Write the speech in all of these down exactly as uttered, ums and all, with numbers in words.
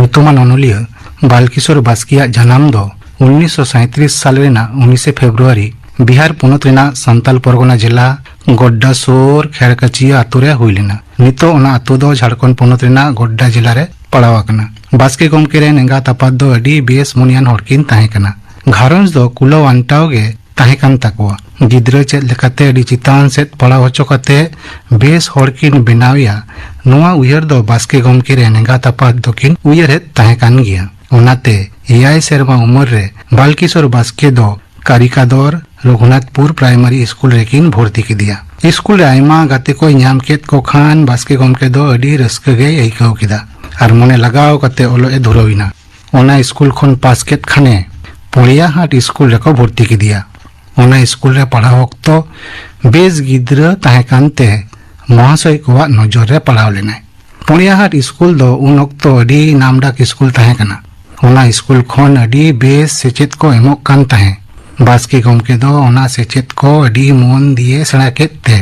ᱧᱩᱛᱩᱢᱟᱱ ᱚᱱᱚᱞᱤᱭᱟᱹ ᱵᱟᱞᱠᱤᱥᱳᱨ ᱵᱟᱥᱠᱮᱭᱟᱜ ᱡᱟᱱᱟᱢ ᱫᱚ ᱩᱱᱤᱥᱥᱚ ᱥᱟᱸᱭᱛᱨᱤᱥ ᱥᱟᱞ ᱨᱮᱱᱟᱜ ᱩᱱᱤᱥᱮ ᱯᱷᱮᱵᱽᱨᱩᱣᱟᱨᱤ ᱵᱤᱦᱟᱨ ᱯᱚᱱᱚᱛ ᱨᱮᱱᱟᱜ ᱥᱟᱱᱛᱟᱞ ᱯᱚᱨᱜᱚᱱᱟ ᱡᱮᱞᱟ ᱜᱚᱰᱰᱟ ᱥᱩᱨ ᱠᱷᱮᱲᱠᱟᱪᱤᱭᱟᱹ ᱟᱛᱳ ᱨᱮ ᱦᱩᱭ ᱞᱮᱱᱟ᱾ ᱱᱤᱛᱚᱜ ᱚᱱᱟ ᱟᱛᱳ ᱫᱚ ᱡᱷᱟᱲᱠᱷᱚᱸᱰ ᱯᱚᱱᱚᱛ ᱨᱮᱱᱟᱜ ᱜᱚᱰᱰᱟ ᱡᱮᱞᱟ ᱨᱮ ᱯᱟᱲᱟᱣ ᱟᱠᱟᱱᱟ᱾ ᱵᱟᱥᱠᱮ ᱜᱚᱢᱠᱮ ᱨᱮᱱ ᱮᱸᱜᱟᱛ ᱟᱯᱟᱛ ᱫᱚ ᱟᱹᱰᱤ ᱵᱮᱥ ᱢᱚᱱᱮᱭᱟᱱ ᱦᱚᱲ ᱠᱤᱱ ᱛᱟᱦᱮᱸ ᱠᱟᱱᱟ᱾ ᱜᱷᱟᱨᱚᱸᱡᱽ ᱫᱚ ᱠᱩᱞᱟᱹᱣ ᱟᱱᱴᱟᱣ ᱜᱮ ᱛᱟᱦᱮᱸ ᱠᱟᱱ ᱛᱟᱠᱚᱣᱟ᱾ ᱜᱤᱫᱽᱨᱟᱹ ᱪᱮᱫ ᱞᱮᱠᱟᱛᱮ ᱟᱹᱰᱤ ᱪᱮᱛᱟᱱ ᱥᱮᱫ ᱯᱟᱲᱦᱟᱣ ᱦᱚᱪᱚ ᱠᱟᱛᱮ ᱵᱮᱥ ᱦᱚᱲ ᱠᱤᱱ ᱵᱮᱱᱟᱣᱮᱭᱟ, ᱱᱚᱣᱟ ᱩᱭᱦᱟᱹᱨ ᱫᱚ ᱵᱟᱥᱠᱮ ᱜᱚᱢᱠᱮ ᱨᱮᱱ ᱮᱸᱜᱟᱛ ᱟᱯᱟᱛ ᱫᱚᱠᱤᱱ ᱩᱭᱦᱟᱹᱨᱮᱫ ᱛᱟᱦᱮᱸ ᱠᱟᱱ ᱜᱮᱭᱟ᱾ ᱚᱱᱟᱛᱮ ᱮᱭᱟᱭ ᱥᱮᱨᱢᱟ ᱩᱢᱮᱨ ᱨᱮ ᱵᱟᱞᱠᱤᱥᱳᱨ ᱵᱟᱥᱠᱮ ᱫᱚ ᱠᱟᱨᱤᱠᱟᱫᱚᱨ ᱨᱚᱜᱷᱩᱱᱟᱛᱷᱯᱩᱨ ᱯᱨᱟᱭᱢᱟᱨᱤ ᱥᱠᱩᱞ ᱨᱮᱠᱤᱱ ᱵᱷᱚᱨᱛᱤ ᱠᱮᱫᱮᱭᱟ᱾ ᱥᱠᱩᱞ ᱨᱮ ᱟᱭᱢᱟ ᱜᱟᱛᱮ ᱠᱚᱭ ᱧᱟᱢ ᱠᱮᱫ ᱠᱚ ᱠᱷᱟᱱ ᱵᱟᱥᱠᱮ ᱜᱚᱢᱠᱮ ᱫᱚ ᱟᱹᱰᱤ ᱨᱟᱹᱥᱠᱟᱹ ᱜᱮᱭ ᱟᱹᱭᱠᱟᱹᱣ ᱠᱮᱫᱟ ᱟᱨ ᱢᱚᱱᱮ ᱞᱟᱜᱟᱣ ᱠᱟᱛᱮ ᱚᱞᱚᱜ ᱮ ᱫᱷᱩᱨᱟᱹᱣ ᱮᱱᱟ᱾ ᱚᱱᱟ ᱥᱠᱩᱞ ᱠᱷᱚᱱ ᱯᱟᱥ ᱠᱮᱫ ᱠᱷᱟᱱᱮ ᱯᱚᱲᱤᱭᱟᱦᱟᱴ ᱥᱠᱩᱞ ᱨᱮᱠᱚ ᱵᱷᱚᱨᱛᱤ ᱠᱮᱫᱮᱭᱟ᱾ ᱚᱱᱟ ᱥᱠᱩᱞ ᱨᱮ ᱯᱟᱲᱦᱟᱣ ᱚᱠᱛᱚ ᱵᱮᱥ ᱜᱤᱫᱽᱨᱟᱹ ᱛᱟᱦᱮᱸ ᱠᱟᱱᱛᱮ ᱢᱚᱦᱟᱥᱚᱭ ᱠᱚᱣᱟᱜ ᱱᱚᱡᱚᱨ ᱨᱮ ᱯᱟᱲᱟᱣ ᱞᱮᱱᱟᱭ᱾ ᱯᱚᱲᱤᱭᱟᱦᱟᱴ ᱥᱠᱩᱞ ᱫᱚ ᱩᱱ ᱚᱠᱛᱚ ᱟᱹᱰᱤ ᱱᱟᱢᱰᱟᱠ ᱥᱠᱩᱞ ᱛᱟᱦᱮᱸ ᱠᱟᱱᱟ᱾ ᱚᱱᱟ ᱥᱠᱩᱞ ᱠᱷᱚᱱ ᱟᱹᱰᱤ ᱵᱮᱥ ᱥᱮᱪᱮᱫ ᱠᱚ ᱮᱢᱚᱜ ᱠᱟᱱ ᱛᱟᱦᱮᱸ᱾ ᱵᱟᱥᱠᱮ ᱜᱚᱢᱠᱮ ᱫᱚ ᱚᱱᱟ ᱥᱮᱪᱮᱫ ᱠᱚ ᱟᱹᱰᱤ ᱢᱚᱱ ᱫᱤᱭᱮ ᱥᱮᱬᱟ ᱠᱮᱫ ᱛᱮ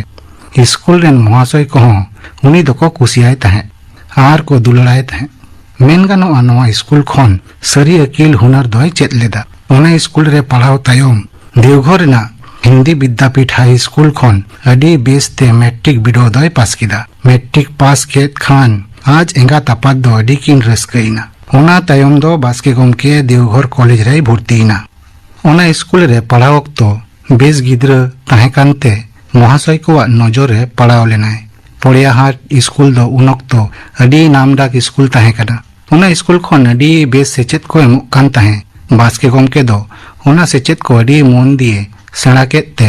ᱥᱠᱩᱞ ᱨᱮᱱ ᱢᱚᱦᱟᱥᱚᱭ ᱠᱚᱦᱚᱸ ᱩᱱᱤ ᱫᱚᱠᱚ ᱠᱩᱥᱤᱭᱟᱭ ᱛᱟᱦᱮᱸᱫ ᱟᱨ ᱠᱚ ᱫᱩᱞᱟᱹᱲᱟᱭ ᱛᱟᱦᱮᱸᱫ᱾ ᱢᱮᱱ ᱜᱟᱱᱚᱜᱼᱟ, ᱱᱚᱣᱟ ᱥᱠᱩᱞ ᱠᱷᱚᱱ ᱥᱟᱹᱨᱤ ᱟᱹᱠᱤᱞ ᱦᱩᱱᱟᱹᱨ ᱫᱚᱭ ᱪᱮᱫ ᱞᱮᱫᱟ᱾ ᱚᱱᱟ ᱥᱠᱩᱞ ᱨᱮ ᱯᱟᱲᱦᱟᱣ ᱛᱟᱭᱚᱢ ᱫᱮᱣᱜᱷᱚᱨ ᱨᱮᱱᱟᱜ ᱦᱤᱱᱫᱤ ᱵᱤᱫᱽᱫᱟᱯᱤᱴ ᱦᱟᱭ ᱥᱠᱩᱞ ᱠᱷᱚᱱ ᱟᱹᱰᱤ ᱵᱮᱥ ᱛᱮ ᱢᱮᱴᱨᱤᱠ ᱵᱤᱰᱟᱹᱣ ᱫᱚᱭ ᱯᱟᱥ ᱠᱮᱫᱟ᱾ ᱢᱮᱴᱨᱤᱠ ᱯᱟᱥ ᱠᱮᱫ ᱠᱷᱟᱱ ᱟᱡ ᱮᱸᱜᱟᱛ ᱟᱯᱟᱛ ᱫᱚ ᱟᱹᱰᱤ ᱠᱤᱱ ᱨᱟᱹᱥᱠᱟᱹᱭᱮᱱᱟ᱾ ᱚᱱᱟ ᱛᱟᱭᱚᱢ ᱫᱚ ᱵᱟᱥᱠᱮ ᱜᱚᱢᱠᱮ ᱫᱮᱣᱜᱷᱚᱨ ᱠᱚᱞᱮᱡᱽ ᱨᱮᱭ ᱵᱷᱚᱨᱛᱤᱭᱮᱱᱟ᱾ ᱚᱱᱟ ᱥᱠᱩᱞ ᱨᱮ ᱯᱟᱲᱦᱟᱣ ᱚᱠᱛᱚ ᱵᱮᱥ ᱜᱤᱫᱽᱨᱟᱹ ᱛᱟᱦᱮᱸ ᱠᱟᱱᱛᱮ ᱢᱚᱦᱟᱥᱚᱭ ᱠᱚᱣᱟᱜ ᱱᱚᱡᱚᱨ ᱨᱮ ᱯᱟᱲᱟᱣ ᱞᱮᱱᱟᱭ᱾ ᱯᱚᱲᱤᱭᱟᱦᱟᱴ ᱥᱠᱩᱞ ᱫᱚ ᱩᱱ ᱚᱠᱛᱚ ᱟᱹᱰᱤ ᱱᱟᱢᱰᱟᱠ ᱥᱠᱩᱞ ᱛᱟᱦᱮᱸ ᱠᱟᱱᱟ᱾ ᱚᱱᱟ ᱥᱠᱩᱞ ᱠᱷᱚᱱ ᱟᱹᱰᱤ ᱵᱮᱥ ᱥᱮᱪᱮᱫ ᱠᱚ ᱮᱢᱚᱜ ᱠᱟᱱ ᱛᱟᱦᱮᱸ᱾ ᱵᱟᱥᱠᱮ ᱜᱚᱢᱠᱮ ᱫᱚ ᱚᱱᱟ ᱥᱮᱪᱮᱫ ᱠᱚ ᱟᱹᱰᱤ ᱢᱚᱱ ᱫᱤᱭᱮ ᱥᱮᱬᱟ ᱠᱮᱫ ᱛᱮ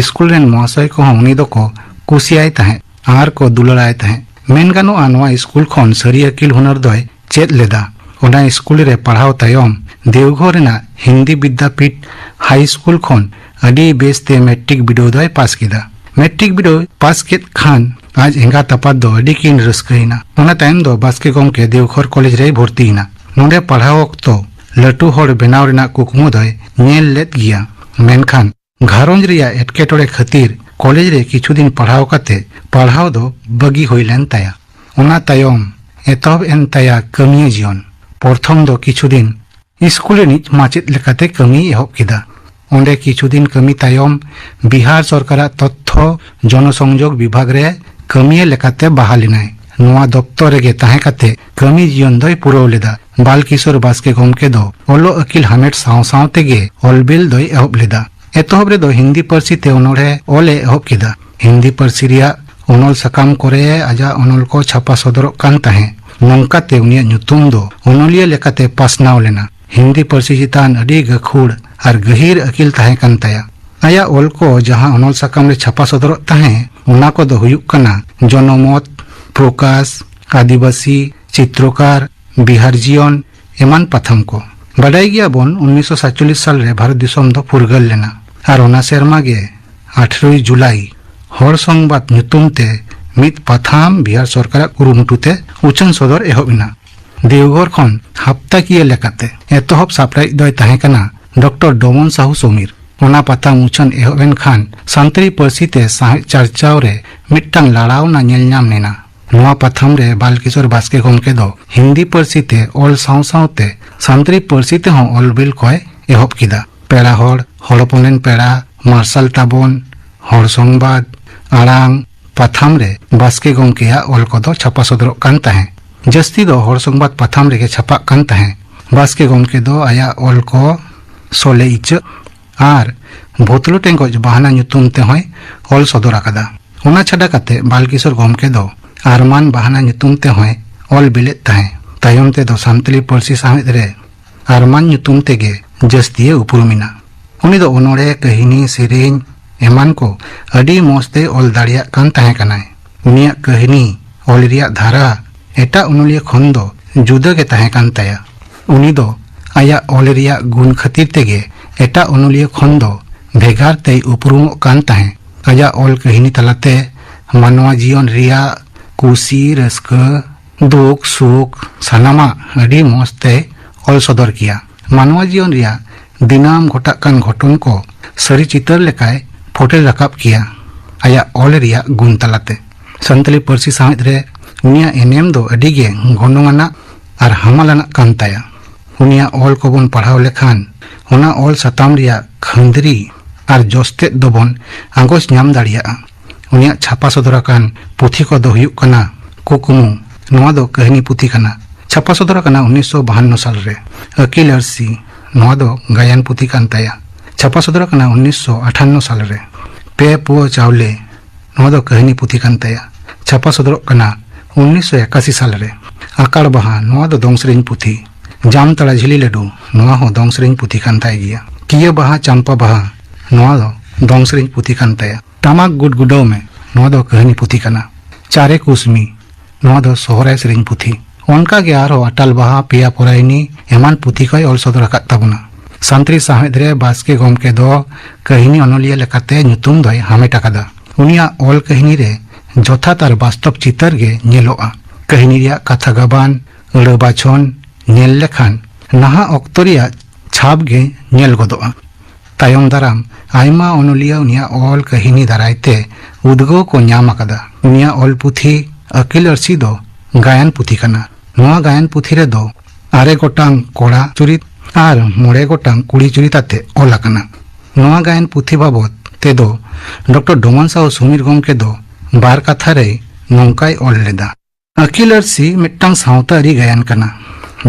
ᱥᱠᱩᱞ ᱨᱮᱱ ᱢᱚᱦᱟᱥᱚᱭ ᱠᱚᱦᱚᱸ ᱩᱱᱤ ᱫᱚᱠᱚ ᱠᱩᱥᱤᱭᱟᱭ ᱛᱟᱦᱮᱸᱫ ᱟᱨ ᱠᱚ ᱫᱩᱞᱟᱹᱲᱟᱭ ᱛᱟᱦᱮᱸᱫ᱾ ᱢᱮᱱ ᱜᱟᱱᱚᱜᱼᱟ, ᱱᱚᱣᱟ ᱥᱠᱩᱞ ᱠᱷᱚᱱ ᱥᱟᱹᱨᱤ ᱟᱹᱠᱤᱞ ᱦᱩᱱᱟᱹᱨ ᱫᱚᱭ ᱪᱮᱫ ᱞᱮᱫᱟ᱾ ᱚᱱᱟ ᱥᱠᱩᱞ ᱨᱮ ᱯᱟᱲᱦᱟᱣ ᱛᱟᱭᱚᱢ ᱫᱮᱣᱜᱷᱚᱨ ᱨᱮᱱᱟᱜ ᱦᱤᱱᱫᱤ ᱵᱤᱫᱽᱫᱟᱯᱤᱴ ᱦᱟᱭ ᱥᱠᱩᱞ ᱠᱷᱚᱱ ᱟᱹᱰᱤ ᱵᱮᱥ ᱛᱮ ᱢᱮᱴᱨᱤᱠ ᱵᱤᱰᱟᱹᱣ ᱫᱚᱭ ᱯᱟᱥ ᱠᱮᱫᱟ᱾ ᱢᱮᱴᱨᱤᱠ ᱵᱤᱰᱟᱹᱣ ᱯᱟᱥ ᱠᱮᱫ ᱠᱷᱟᱱ ᱟᱡ ᱮᱸᱜᱟᱛ ᱟᱯᱟᱛ ᱫᱚ ᱟᱹᱰᱤ ᱠᱤᱱ ᱨᱟᱹᱥᱠᱟᱹᱭᱮᱱᱟ᱾ ᱚᱱᱟ ᱛᱟᱭᱚᱢ ᱫᱚ ᱵᱟᱥᱠᱮ ᱜᱚᱢᱠᱮ ᱫᱮᱣᱜᱷᱚᱨ ᱠᱚᱞᱮᱡᱽ ᱨᱮᱭ ᱵᱷᱚᱨᱛᱤᱭᱮᱱᱟ᱾ ᱱᱚᱰᱮ ᱯᱟᱲᱦᱟᱣ ᱚᱠᱛᱚ ᱞᱟᱹᱴᱩ ᱦᱚᱲ ᱵᱮᱱᱟᱣ ᱨᱮᱱᱟᱜ ᱠᱩᱠᱢᱩ ᱫᱚᱭ ᱧᱮᱞ ᱞᱮᱫ ᱜᱮᱭᱟ, ᱢᱮᱱᱠᱷᱟᱱ ᱜᱷᱟᱨᱚᱸᱡᱽ ᱨᱮᱭᱟᱜ ᱮᱴᱠᱮᱴᱚᱬᱮ ᱠᱷᱟᱹᱛᱤᱨ ᱠᱚᱞᱮᱡᱽ ᱨᱮ ᱠᱤᱪᱷᱩ ᱫᱤᱱ ᱯᱟᱲᱦᱟᱣ ᱠᱟᱛᱮ ᱯᱟᱲᱦᱟᱣ ᱫᱚ ᱵᱟᱹᱜᱤ ᱦᱩᱭ ᱞᱮᱱ ᱛᱟᱭᱟ᱾ ᱚᱱᱟ ᱛᱟᱭᱚᱢ ᱮᱛᱚᱦᱚᱵ ᱮᱱ ᱛᱟᱭᱟ ᱠᱟᱹᱢᱤᱭᱟᱹ ᱡᱤᱭᱚᱱ᱾ ᱯᱨᱚᱛᱷᱚᱢ ᱫᱚ ᱠᱤᱪᱷᱩ ᱫᱤᱱ ᱥᱠᱩᱞ ᱨᱤᱱᱤᱡ ᱢᱟᱪᱮᱫ ᱞᱮᱠᱟᱛᱮ ᱠᱟᱹᱢᱤᱭ ᱮᱦᱚᱵ ᱠᱮᱫᱟ᱾ ᱚᱸᱰᱮ ᱠᱤᱪᱷᱩ ᱫᱤᱱ ᱠᱟᱹᱢᱤ ᱛᱟᱭᱚᱢ ᱵᱤᱦᱟᱨ ᱥᱚᱨᱠᱟᱨᱟᱜ ᱛᱚᱛᱛᱷᱚ ᱡᱚᱱᱚᱥᱚᱝᱡᱳᱜᱽ ᱵᱤᱵᱷᱟᱜᱽ ᱨᱮ ᱠᱟᱹᱢᱤᱭᱟᱹ ᱞᱮᱠᱟᱛᱮ ᱵᱟᱦᱟᱞ ᱮᱱᱟᱭ᱾ ᱱᱚᱣᱟ ᱫᱚᱯᱛᱚᱨ ᱨᱮᱜᱮ ᱛᱟᱦᱮᱸ ᱠᱟᱛᱮ ᱠᱟᱹᱢᱤ ᱡᱤᱭᱚᱱ ᱫᱚᱭ ᱯᱩᱨᱟᱹᱣ ᱞᱮᱫᱟ᱾ ᱵᱟᱞᱠᱤᱥᱳᱨ ᱵᱟᱥᱠᱮ ᱜᱚᱢᱠᱮ ᱫᱚ ᱚᱞᱚᱜ ᱟᱹᱠᱤᱞ ᱦᱟᱢᱮᱴ ᱥᱟᱶ ᱥᱟᱶ ᱛᱮᱜᱮ ᱚᱞᱵᱤᱞ ᱫᱚᱭ ᱮᱦᱚᱵ ᱞᱮᱫᱟ᱾ ᱮᱛᱚᱦᱚᱵ ᱨᱮᱫᱚ ᱦᱤᱱᱫᱤ ᱯᱟᱹᱨᱥᱤ ᱛᱮ ᱚᱱᱚᱬᱦᱮ ᱚᱞ ᱮ ᱮᱦᱚᱵ ᱠᱮᱫᱟ᱾ ᱦᱤᱱᱫᱤ ᱯᱟᱹᱨᱥᱤ ᱨᱮᱭᱟᱜ ᱚᱱᱚᱞ ᱥᱟᱠᱟᱢ ᱠᱚᱨᱮ ᱟᱡᱟᱜ ᱚᱱᱚᱞ ᱠᱚ ᱪᱷᱟᱯᱟ ᱥᱚᱫᱚᱨᱚᱜ ᱠᱟᱱ ᱛᱟᱦᱮᱸᱫ᱾ ᱱᱚᱝᱠᱟᱛᱮ ᱩᱱᱤᱭᱟᱜ ᱧᱩᱛᱩᱢ ᱫᱚ ᱚᱱᱚᱞᱤᱭᱟᱹ ᱞᱮᱠᱟᱛᱮ ᱯᱟᱥᱱᱟᱣ ᱞᱮᱱᱟ᱾ ᱦᱤᱱᱫᱤ ᱯᱟᱹᱨᱥᱤ ᱪᱮᱛᱟᱱ ᱟᱹᱰᱤ ᱜᱟᱹᱠᱷᱩᱲ ᱟᱨ ᱜᱟᱹᱦᱤᱨ ᱟᱹᱠᱤᱞ ᱛᱟᱦᱮᱸ ᱠᱟᱱ ᱛᱟᱭᱟ᱾ ᱟᱭᱟᱜ ᱚᱞ ᱠᱚ ᱡᱟᱦᱟᱸ ᱚᱱᱚᱞ ᱥᱟᱠᱟᱢ ᱨᱮ ᱪᱷᱟᱯᱟ ᱥᱚᱫᱚᱨᱚᱜ ᱛᱟᱦᱮᱸᱫ, ᱚᱱᱟ ᱠᱚᱫᱚ ᱦᱩᱭᱩᱜ ᱠᱟᱱᱟ ᱡᱚᱱᱚᱢᱚᱛ, ᱯᱨᱚᱠᱟᱥ, ᱟᱹᱫᱤᱵᱟᱹᱥᱤ, ᱪᱤᱛᱨᱚᱠᱟᱨ, ᱵᱤᱦᱟᱨ ᱡᱤᱭᱚᱱ, ᱮᱢᱟᱱ ᱯᱟᱛᱷᱟᱢ ᱠᱚ᱾ ᱵᱟᱰᱟᱭ ᱜᱮᱭᱟᱵᱚᱱ, ᱩᱱᱤᱥᱥᱚ ᱥᱟᱛᱪᱚᱞᱞᱤᱥ ᱥᱟᱞ ᱨᱮ ᱵᱷᱟᱨᱚᱛ ᱫᱤᱥᱚᱢ ᱫᱚ ᱯᱷᱩᱨᱜᱟᱹᱞ ᱞᱮᱱᱟ, ᱟᱨ ᱚᱱᱟ ᱥᱮᱨᱢᱟ ᱜᱮ ᱟᱴᱷᱨᱚᱭ ᱡᱩᱞᱟᱭ ᱦᱚᱲ ᱥᱚᱝᱵᱟᱫ ᱧᱩᱛᱩᱢ ᱛᱮ ᱢᱤᱫ ᱯᱟᱛᱷᱟᱢ ᱵᱤᱦᱟᱨ ᱥᱚᱨᱠᱟᱨᱟᱜ ᱠᱩᱨᱩᱢᱩᱴᱩ ᱛᱮ ᱩᱪᱷᱟᱹᱱ ᱥᱚᱫᱚᱨ ᱮᱦᱚᱵ ᱮᱱᱟ᱾ ᱫᱮᱣᱜᱷᱚᱨ ᱠᱷᱚᱱ ᱦᱟᱯᱛᱟᱠᱤᱭᱟᱹ ᱞᱮᱠᱟᱛᱮ ᱮᱛᱚᱦᱚᱵ ᱥᱟᱯᱲᱟᱣᱤᱡ ᱫᱚᱭ ᱛᱟᱦᱮᱸ ᱠᱟᱱᱟ ᱰᱚᱠᱴᱚᱨ ᱰᱚᱢᱚᱱ ᱥᱟᱦᱩ ᱥᱚᱢᱤᱨ᱾ ᱚᱱᱟ ᱯᱟᱛᱷᱟᱢ ᱩᱪᱷᱟᱹᱱ ᱮᱦᱚᱵ ᱮᱱ ᱠᱷᱟᱱ ᱥᱟᱱᱛᱟᱲᱤ ᱯᱟᱹᱨᱥᱤ ᱛᱮ ᱥᱟᱶᱦᱮᱫ ᱪᱟᱨᱪᱟᱣ ᱨᱮ ᱢᱤᱫᱴᱟᱝ ᱞᱟᱲᱟᱣᱱᱟ ᱧᱮᱞ ᱧᱟᱢ ᱞᱮᱱᱟ᱾ ᱱᱚᱣᱟ ᱯᱟᱛᱷᱟᱢ ᱨᱮ ᱵᱟᱞᱠᱤᱥᱳᱨ ᱵᱟᱥᱠᱮ ᱜᱚᱢᱠᱮ ᱫᱚ ᱦᱤᱱᱫᱤ ᱯᱟᱹᱨᱥᱤ ᱛᱮ ᱚᱞ ᱥᱟᱶ ᱥᱟᱶᱛᱮ ᱥᱟᱱᱛᱟᱲᱤ ᱯᱟᱹᱨᱥᱤ ᱛᱮᱦᱚᱸ ᱚᱞ ᱵᱤᱞ ᱠᱚᱭ ᱮᱦᱚᱵ ᱠᱮᱫᱟ᱾ ᱯᱮᱲᱟ ᱦᱚᱲ, ᱦᱚᱲ ᱦᱚᱯᱚᱱ ᱨᱮᱱ ᱯᱮᱲᱟ, ᱢᱟᱨᱥᱟᱞ ᱛᱟᱵᱚᱱ, ᱦᱚᱲ ᱥᱚᱝᱵᱟᱫ, ᱟᱲᱟᱝ ᱯᱟᱛᱷᱟᱢ ᱨᱮ ᱵᱟᱥᱠᱮ ᱜᱚᱢᱠᱮᱭᱟᱜ ᱚᱞ ᱠᱚᱫᱚ ᱪᱷᱟᱯᱟ ᱥᱚᱫᱚᱨᱚᱜ ᱠᱟᱱ ᱛᱟᱦᱮᱸᱫ᱾ ᱡᱟᱹᱥᱛᱤ ᱫᱚ ᱦᱚᱲ ᱥᱚᱝᱵᱟᱫ ᱯᱟᱛᱷᱟᱢ ᱨᱮᱜᱮ ᱪᱷᱟᱯᱟᱜ ᱠᱟᱱ ᱛᱟᱦᱮᱸᱫ᱾ ᱵᱟᱥᱠᱮ ᱜᱚᱢᱠᱮ ᱫᱚ ᱟᱭᱟᱜ ᱚᱞ ᱠᱚ ᱥᱚᱞᱮ ᱤᱪᱟᱹᱜ ᱟᱨ ᱵᱷᱳᱛᱞᱳ ᱴᱮᱸᱜᱚᱡ ᱵᱟᱦᱱᱟ ᱧᱩᱛᱩᱢ ᱛᱮᱦᱚᱸᱭ ᱚᱞ ᱥᱚᱫᱚᱨ ᱟᱠᱟᱫᱟ᱾ ᱚᱱᱟ ᱪᱷᱟᱰᱟ ᱠᱟᱛᱮ ᱵᱟᱞᱠᱤᱥᱳᱨ ᱜᱚᱢᱠᱮ ᱫᱚ ᱟᱨᱢᱟᱱ ᱵᱟᱦᱱᱟ ᱧᱩᱛᱩᱢ ᱛᱮᱦᱚᱸᱭ ᱚᱞ ᱵᱤᱞᱮᱫ ᱛᱟᱦᱮᱸᱫ᱾ ᱛᱟᱭᱚᱢ ᱛᱮᱫᱚ ᱥᱟᱱᱛᱟᱲᱤ ᱯᱟᱹᱨᱥᱤ ᱥᱟᱶᱦᱮᱫ ᱨᱮ ᱟᱨᱢᱟᱱ ᱧᱩᱛᱩᱢ ᱛᱮᱜᱮ ᱡᱟᱹᱥᱛᱤᱭᱮ ᱩᱯᱨᱩᱢ ᱮᱱᱟ᱾ ᱩᱱᱤ ᱫᱚ ᱚᱱᱚᱬᱦᱮ, ᱠᱟᱹᱦᱱᱤ, ᱥᱮᱨᱮᱧ ᱮᱢᱟᱱ ᱠᱚ ᱟᱹᱰᱤ ᱢᱚᱸᱡᱽ ᱛᱮᱭ ᱚᱞ ᱫᱟᱲᱮᱭᱟᱜ ᱠᱟᱱ ᱛᱟᱦᱮᱸ ᱠᱟᱱᱟᱭ᱾ ᱩᱱᱤᱭᱟᱜ ᱠᱟᱹᱦᱱᱤ ᱚᱞ ᱨᱮᱭᱟᱜ ᱫᱷᱟᱨᱟ ᱮᱴᱟᱜ ᱚᱱᱚᱞᱤᱭᱟᱹ ᱠᱷᱚᱱ ᱫᱚ ᱡᱩᱫᱟᱹ ᱜᱮ ᱛᱟᱦᱮᱸ ᱠᱟᱱ ᱛᱟᱭᱟ᱾ ᱩᱱᱤ ᱫᱚ ᱟᱭᱟᱜ ᱚᱞ ᱨᱮᱭᱟᱜ ᱜᱩᱱ ᱠᱷᱟᱹᱛᱤᱨ ᱛᱮᱜᱮ ᱮᱴᱟᱜ ᱚᱱᱚᱞᱤᱭᱟᱹ ᱠᱷᱚᱱ ᱫᱚ ᱵᱷᱮᱜᱟᱨ ᱛᱮᱭ ᱩᱯᱨᱩᱢᱚᱜ ᱠᱟᱱ ᱛᱟᱦᱮᱸ᱾ ᱟᱡᱟᱜ ᱚᱞ ᱠᱟᱹᱦᱱᱤ ᱛᱟᱞᱟᱛᱮ ᱢᱟᱱᱣᱟ ᱡᱤᱭᱚᱱ ᱨᱮᱭᱟᱜ ᱠᱩᱥᱤ, ᱨᱟᱹᱥᱠᱟᱹ, ᱫᱩᱠ, ᱥᱩᱠ ᱥᱟᱱᱟᱢᱟᱜ ᱟᱹᱰᱤ ᱢᱚᱸᱡᱽ ᱛᱮᱭ ᱚᱞ ᱥᱚᱫᱚᱨ ᱠᱮᱭᱟ᱾ ᱢᱟᱱᱣᱟ ᱡᱤᱭᱚᱱ ᱨᱮᱭᱟᱜ ᱫᱤᱱᱟᱹᱢ ᱜᱷᱚᱴᱟᱜ ᱠᱟᱱ ᱜᱷᱚᱴᱚᱱ ᱠᱚ ᱥᱟᱹᱨᱤ ᱪᱤᱛᱟᱹᱨ ᱞᱮᱠᱟᱭ ᱯᱷᱚᱴᱮᱞ ᱨᱟᱠᱟᱵ ᱠᱮᱭᱟ ᱟᱭᱟᱜ ᱚᱞ ᱨᱮᱭᱟᱜ ᱜᱩᱱ ᱛᱟᱞᱟᱛᱮ᱾ ᱥᱟᱱᱛᱟᱲᱤ ᱯᱟᱹᱨᱥᱤ ᱥᱟᱶᱦᱮᱫ ᱨᱮ ᱩᱱᱤᱭᱟᱜ ᱮᱱᱮᱢ ᱫᱚ ᱟᱹᱰᱤ ᱜᱮ ᱜᱚᱱᱚᱝ ᱟᱱᱟᱜ ᱟᱨ ᱦᱟᱢᱟᱞᱟᱱᱟᱜ ᱠᱟᱱ ᱛᱟᱭᱟ᱾ ᱩᱱᱤᱭᱟᱜ ᱚᱞ ᱠᱚᱵᱚᱱ ᱯᱟᱲᱦᱟᱣ ᱞᱮᱠᱷᱟᱱ ᱚᱱᱟ ᱚᱞ ᱥᱟᱛᱟᱢ ᱨᱮᱭᱟᱜ ᱠᱷᱟᱹᱱᱫᱽᱨᱤ ᱟᱨ ᱡᱚᱥᱛᱮᱫ ᱫᱚᱵᱚᱱ ᱟᱸᱜᱚᱪ ᱧᱟᱢ ᱫᱟᱲᱮᱭᱟᱜᱼᱟ᱾ ᱩᱱᱤᱭᱟᱜ ᱪᱷᱟᱯᱟ ᱥᱚᱫᱚᱨ ᱟᱠᱟᱱ ᱯᱩᱛᱷᱤ ᱠᱚᱫᱚ ᱦᱩᱭᱩᱜ ᱠᱟᱱᱟ ᱠᱩᱠᱢᱩ, ᱱᱚᱣᱟ ᱫᱚ ᱠᱟᱹᱦᱱᱤ ᱯᱩᱛᱷᱤ ᱠᱟᱱᱟ, ᱪᱷᱟᱯᱟ ᱥᱚᱫᱚᱨ ᱟᱠᱟᱱᱟ ᱩᱱᱤᱥᱥᱚ ᱵᱟᱦᱟᱱᱱᱚ ᱥᱟᱞ ᱨᱮ᱾ ᱟᱹᱠᱤᱞ ᱟᱹᱨᱥᱤ, ᱱᱚᱣᱟ ᱫᱚ ᱜᱟᱭᱟᱱ ᱯᱩᱛᱷᱤ ᱠᱟᱱ ᱛᱟᱭᱟ, ᱪᱷᱟᱯᱟ ᱥᱚᱫᱚᱨ ᱟᱠᱟᱱᱟ ᱩᱱᱤᱥᱥᱚ ᱟᱴᱷᱟᱱᱱᱚ ᱥᱟᱞ ᱨᱮ᱾ ᱯᱮ ᱯᱩᱣᱟᱹ ᱪᱟᱣᱞᱮ, ᱱᱚᱣᱟ ᱫᱚ ᱠᱟᱹᱦᱱᱤ ᱯᱩᱛᱷᱤ ᱠᱟᱱ ᱛᱟᱭᱟ, ᱪᱷᱟᱯᱟ ᱥᱚᱫᱚᱨᱚᱜ ᱠᱟᱱᱟ ᱩᱱᱤᱥᱥᱚ ᱮᱠᱟᱥᱤ ᱥᱟᱞ ᱨᱮ᱾ ᱟᱠᱟᱲ ᱵᱟᱦᱟ, ᱱᱚᱣᱟ ᱫᱚ ᱫᱚᱝ ᱥᱮᱨᱮᱧ ᱯᱩᱛᱷᱤ᱾ ᱡᱟᱢᱛᱟᱲᱟ ᱡᱷᱤᱞᱤ ᱞᱟᱹᱰᱩ, ᱱᱚᱣᱟ ᱦᱚᱸ ᱫᱚᱝ ᱥᱮᱨᱮᱧ ᱯᱩᱛᱷᱤ ᱠᱟᱱ ᱛᱟᱭ ᱜᱮᱭᱟ᱾ ᱠᱤᱭᱟᱹ ᱵᱟᱦᱟ ᱪᱟᱢᱯᱟ ᱵᱟᱦᱟ, ᱱᱚᱣᱟ ᱫᱚ ᱫᱚᱝ ᱥᱮᱨᱮᱧ ᱯᱩᱛᱷᱤ ᱠᱟᱱ ᱛᱟᱭᱟ᱾ ᱴᱟᱢᱟᱠ ᱜᱩᱰᱜᱩᱰᱟᱹᱣ ᱢᱮ, ᱱᱚᱣᱟ ᱫᱚ ᱠᱟᱹᱦᱱᱤ ᱯᱩᱛᱷᱤ ᱠᱟᱱᱟ᱾ ᱪᱟᱨᱮ ᱠᱩᱥᱢᱤ, ᱱᱚᱣᱟ ᱫᱚ ᱥᱚᱦᱨᱟᱭ ᱥᱮᱨᱮᱧ ᱯᱩᱛᱷᱤ᱾ ᱚᱱᱠᱟ ᱜᱮ ᱟᱨᱦᱚᱸ ᱟᱴᱟᱞ ᱵᱟᱦᱟ, ᱯᱮᱭᱟ ᱯᱚᱨᱟᱭᱱᱤ ᱮᱢᱟᱱ ᱯᱩᱛᱷᱤ ᱠᱚᱭ ᱚᱞ ᱥᱚᱫᱚᱨ ᱟᱠᱟᱫ ᱛᱟᱵᱚᱱᱟ᱾ ᱥᱟᱱᱛᱟᱲᱤ ᱥᱟᱶᱦᱮᱫ ᱨᱮ ᱵᱟᱥᱠᱮ ᱜᱚᱢᱠᱮ ᱫᱚ ᱠᱟᱹᱦᱱᱤ ᱚᱱᱚᱞᱤᱭᱟᱹ ᱞᱮᱠᱟᱛᱮ ᱧᱩᱛᱩᱢ ᱫᱚᱭ ᱦᱟᱢᱮᱴ ᱟᱠᱟᱫᱟ᱾ ᱩᱱᱤᱭᱟᱜ ᱚᱞ ᱠᱟᱹᱦᱱᱤ ᱨᱮ ᱡᱚᱛᱷᱟᱛ ᱟᱨ ᱵᱟᱥᱛᱚᱵ ᱪᱤᱛᱟᱹᱨ ᱜᱮ ᱧᱮᱞᱚᱜᱼᱟ᱾ ᱠᱟᱹᱦᱱᱤ ᱨᱮᱭᱟᱜ ᱠᱟᱛᱷᱟ ᱜᱟᱵᱟᱱ, ᱟᱹᱲᱟᱹ ᱵᱟᱪᱷᱚᱱ ᱧᱮᱞ ᱞᱮᱠᱷᱟᱱ ᱱᱟᱦᱟᱜ ᱚᱠᱛᱚ ᱨᱮᱭᱟᱜ ᱪᱷᱟᱯ ᱜᱮ ᱧᱮᱞ ᱜᱚᱫᱚᱜᱼᱟ᱾ ᱛᱟᱭᱚᱢ ᱫᱟᱨᱟᱢ ᱟᱭᱢᱟ ᱚᱱᱚᱞᱤᱭᱟᱹ ᱩᱱᱤᱭᱟᱜ ᱚᱞ ᱠᱟᱹᱦᱱᱤ ᱫᱟᱨᱟᱭ ᱛᱮ ᱩᱫᱽᱜᱟᱹᱣ ᱠᱚ ᱧᱟᱢ ᱟᱠᱟᱫᱟ᱾ ᱩᱱᱤᱭᱟᱜ ᱚᱞ ᱯᱩᱛᱷᱤ ᱟᱹᱠᱤᱞ ᱟᱹᱨᱥᱤ ᱫᱚ ᱜᱟᱭᱟᱱ ᱯᱩᱛᱷᱤ ᱠᱟᱱᱟ᱾ ᱱᱚᱣᱟ ᱜᱟᱭᱟᱱ ᱯᱩᱛᱷᱤ ᱨᱮᱫᱚ ᱟᱨᱮ ᱜᱚᱴᱟᱝ ᱠᱚᱲᱟ ᱪᱩᱨᱤᱛ ᱟᱨ ᱢᱚᱬᱮ ᱜᱚᱴᱟᱝ ᱠᱩᱲᱤ ᱪᱩᱨᱤᱛ ᱟᱛᱮ ᱚᱞ ᱟᱠᱟᱱᱟ᱾ ᱱᱚᱣᱟ ᱜᱟᱭᱟᱱ ᱯᱩᱛᱷᱤ ᱵᱟᱵᱚᱛ ᱛᱮᱫᱚ ᱰᱚᱠᱴᱚᱨ ᱰᱚᱢᱟᱱ ᱥᱟᱦᱩ ᱥᱩᱢᱤᱨ ᱜᱚᱢᱠᱮ ᱫᱚ ᱵᱟᱨ ᱠᱟᱛᱷᱟ ᱨᱮᱭ ᱱᱚᱝᱠᱟᱭ ᱚᱞ ᱞᱮᱫᱟ᱾ ᱟᱹᱠᱤᱞ ᱟᱹᱨᱥᱤ ᱢᱤᱫᱴᱟᱝ ᱥᱟᱶᱛᱟ ᱟᱹᱨᱤ ᱜᱟᱭᱟᱱ ᱠᱟᱱᱟ,